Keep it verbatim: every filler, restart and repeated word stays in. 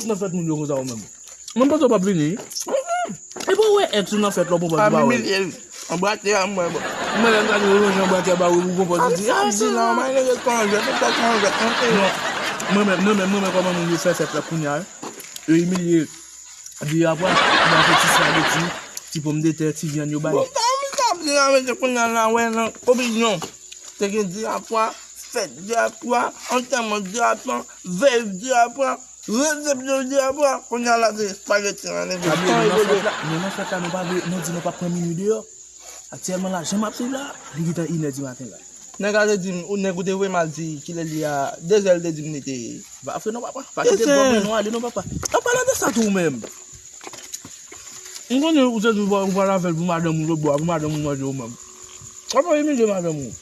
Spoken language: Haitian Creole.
Nan fèt moun yo konsa ou menm. Mwen panse w p ap vini. E bon, wè, èks ou nan fèt la, ou konprann ou pa wè. Anbrate a mwen, bon. Mwen, lè m gade yo lonje anbrate a ba ou, ou konprann ou di, ah, di la, mwen, lè respon anjè, tout sa se anjè. Non, mwen menm, mwen menm, mwen menm, kòman moun yo fè fèt la kounye a, yo imilye. Di apwa, mwen fè ti spageti, ti pòmdetè, ti vyann yo bay. Bon, sa, mwen sa ap di la, mesye, kounye a la, wè, nan opinyon. Te gen di apwa, fèt di apwa, antèman di apwa, vèv di apwa, resepsyon di apwa, kounye a la se spageti an, nèg yo. Tan evolye. Nou nan fèt la, nou pa vle, nou di nou p ap pran minwi deyò. Aktyèlman la, jan m ap swiv la, li gentan inè di maten la. Nèg la te di m, ou nèg ou te voye m al di kilè li a, de zè l te di m li te. Pa fè non, papa. Pa kite gòm nou ale non, papa. An palan de sa tou menm. M konnen ou te di ou pa, ou pa lave l pou madanm ou lòt bò a, pou madanm ou manje ou menm. Papa imilye madanm ou.